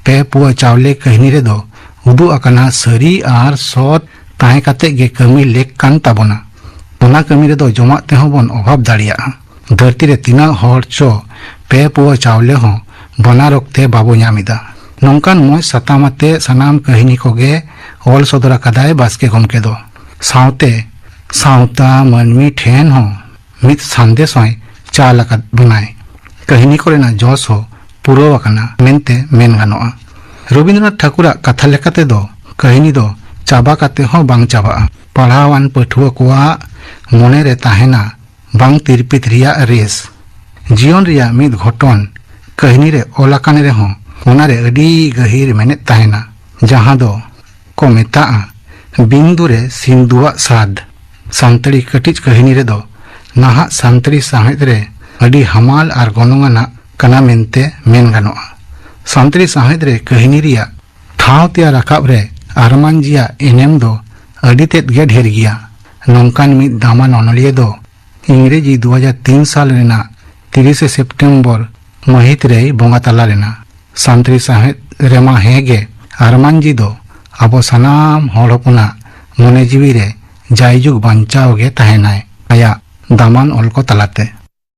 ᱯᱮ ᱯᱩᱣᱟᱹ ᱪᱟᱣᱞᱮ ᱠᱟᱹᱦᱱᱤ ᱨᱮᱫᱚ ᱩᱫᱩᱜ ᱟᱠᱟᱱᱟ ᱥᱟᱹᱨᱤ ᱟᱨ ᱥᱚᱛ ᱛᱟᱦᱮᱸ ᱠᱟᱛᱮ ᱜᱮ ᱠᱟᱹᱢᱤ ᱞᱮᱠ ᱠᱟᱱ ᱛᱟᱵᱚᱱᱟ᱾ ᱚᱱᱟ ᱠᱟᱹᱢᱤ ᱨᱮᱫᱚ ᱡᱚᱢᱟᱜ ᱛᱮᱦᱚᱸ ᱵᱚᱱ ᱚᱵᱷᱟᱵ ᱫᱟᱲᱮᱭᱟᱜᱼᱟ᱾ ᱫᱷᱟᱹᱨᱛᱤ ᱨᱮ ᱛᱤᱱᱟᱹᱜ ᱦᱚᱲ ᱪᱚ ᱯᱮ ᱯᱩᱣᱟᱹ ᱪᱟᱣᱞᱮ ᱦᱚᱸ ᱵᱟᱱᱟᱨ ᱚᱠᱛᱮ ᱵᱟᱵᱚ ᱧᱟᱢ ᱮᱫᱟ᱾ ᱱᱚᱝᱠᱟᱱ ᱢᱚᱡᱽ ᱥᱟᱛᱟᱢ ᱟᱛᱮ ᱥᱟᱱᱟᱢ ᱠᱟᱹᱦᱱᱤ ᱠᱚᱜᱮ ᱚᱞ ᱥᱚᱫᱚᱨ ᱟᱠᱟᱫᱟᱭ ᱵᱟᱥᱠᱮ ᱜᱚᱢᱠᱮ ᱫᱚ᱾ ᱥᱟᱶᱛᱮ ᱥᱟᱶᱛᱟ ᱢᱟᱹᱱᱢᱤ ᱴᱷᱮᱱ ᱦᱚᱸ ᱢᱤᱫ ᱥᱟᱸᱫᱮᱥ ᱦᱚᱸᱭ ᱪᱟᱞ ᱟᱠᱟᱫ ᱵᱚᱱᱟᱭ᱾ ᱠᱟᱹᱦᱱᱤ ᱠᱚᱨᱮᱱᱟᱜ ᱡᱚᱥ ᱦᱚᱸ ᱯᱩᱨᱟᱹᱣ ᱟᱠᱟᱱᱟ ᱢᱮᱱᱛᱮ ᱢᱮᱱ ᱜᱟᱱᱚᱜᱼᱟ᱾ ᱨᱚᱵᱤᱱᱫᱨᱚᱱᱟᱛᱷ ᱴᱷᱟᱹᱠᱩᱨᱟᱜ ᱠᱟᱛᱷᱟ ᱞᱮᱠᱟᱛᱮ ᱫᱚ ᱠᱟᱹᱦᱱᱤ ᱫᱚ ᱪᱟᱵᱟ ᱠᱟᱛᱮ ᱦᱚᱸ ᱵᱟᱝ ᱪᱟᱵᱟᱜᱼᱟ᱾ ᱯᱟᱲᱦᱟᱣᱟᱱ ᱯᱟᱹᱴᱷᱩᱣᱟᱹ ᱠᱚᱣᱟᱜ ᱢᱚᱱᱮ ᱨᱮ ᱛᱟᱦᱮᱱᱟ ᱵᱟᱝ ᱛᱤᱨᱯᱤᱛ ᱨᱮᱭᱟᱜ ᱨᱮᱥ᱾ ᱡᱤᱭᱚᱱ ᱨᱮᱭᱟᱜ ᱢᱤᱫ ᱜᱷᱚᱴᱚᱱ ᱠᱟᱹᱦᱱᱤ ᱨᱮ ᱚᱞ ᱟᱠᱟᱱ ᱨᱮᱦᱚᱸ ᱚᱱᱟ ᱨᱮ ᱟᱹᱰᱤ ᱜᱟᱹᱦᱤᱨ ᱢᱮᱱᱮᱫ ᱛᱟᱦᱮᱱᱟ, ᱡᱟᱦᱟᱸ ᱫᱚ ᱠᱚ ᱢᱮᱛᱟᱜᱼᱟ ᱵᱤᱱᱫᱩ ᱨᱮ ᱥᱤᱱᱫᱩᱣᱟᱜ ᱥᱟᱫ᱾ ᱥᱟᱱᱛᱟᱲᱤ ᱠᱟᱹᱴᱤᱡ ᱠᱟᱹᱦᱱᱤ ᱨᱮᱫᱚ ᱱᱟᱦᱟᱜ ᱥᱟᱱᱛᱟᱲᱤ ᱥᱟᱶᱦᱮᱫ ᱨᱮ ᱟᱹᱰᱤ ᱦᱟᱢᱟᱞ ᱟᱨ ᱜᱚᱱᱚᱝ ᱟᱱᱟᱜ ᱠᱟᱱᱟ ᱢᱮᱱᱛᱮ ᱢᱮᱱ ᱜᱟᱱᱚᱜᱼᱟ᱾ ᱥᱟᱱᱛᱟᱲᱤ ᱥᱟᱶᱦᱮᱫ ᱨᱮ ᱠᱟᱹᱦᱱᱤ ᱨᱮᱭᱟᱜ ᱴᱷᱟᱶ ᱛᱮᱭᱟᱨ ᱨᱟᱠᱟᱵ ᱨᱮ ᱟᱨᱢᱟᱱ ᱡᱤᱭᱟᱜ ᱮᱱᱮᱢ ᱫᱚ ᱟᱹᱰᱤ ᱛᱮᱫ ᱜᱮ ᱰᱷᱮᱨ ᱜᱮᱭᱟ᱾ ᱱᱚᱝᱠᱟᱱ ᱢᱤᱫ ᱫᱟᱢᱟᱱ ᱚᱱᱚᱞᱤᱭᱟᱹ ᱫᱚ ᱤᱝᱨᱮᱡᱤ ᱫᱩ ᱦᱟᱡᱟᱨ ᱛᱤᱱ ᱥᱟᱞ ᱨᱮᱱᱟᱜ ᱛᱤᱨᱤᱥᱮ ᱥᱮᱯᱴᱮᱢᱵᱚᱨ ᱢᱟᱹᱦᱤᱛ ᱨᱮᱭ ᱵᱚᱸᱜᱟ ᱛᱟᱞᱟ ᱞᱮᱱᱟ᱾ ᱥᱟᱱᱛᱟᱲᱤ ᱥᱟᱶᱦᱮᱫ ᱨᱮᱢᱟ ᱦᱮᱸ ᱜᱮ, ᱟᱨᱢᱟᱱ ᱡᱤ ᱫᱚ ᱟᱵᱚ ᱥᱟᱱᱟᱢ ᱦᱚᱲ ᱦᱚᱯᱚᱱᱟᱜ ᱢᱚᱱᱮ ᱡᱤᱣᱤ ᱨᱮ ᱡᱟᱭᱡᱩᱜᱽ ᱵᱟᱧᱪᱟᱣ ᱜᱮ ᱛᱟᱦᱮᱱᱟᱭ ᱟᱭᱟᱜ ᱫᱟᱢᱟᱱ ᱚᱞ ᱠᱚ ᱛᱟᱞᱟᱛᱮ᱾